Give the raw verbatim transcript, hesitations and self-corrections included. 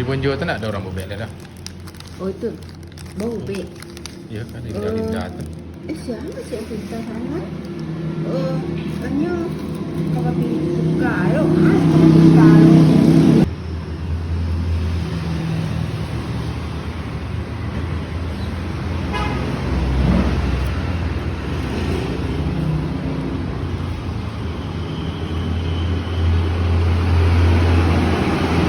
Di Bonjo tu ndak ado urang baubek lai doh. Oh, itu. Baubek. Iyo kan, indah-indah tu. Eh, sia sih yang pinta sangat? Eh, tanya kalau pilih tukar lo, ah, kalau tukar lo.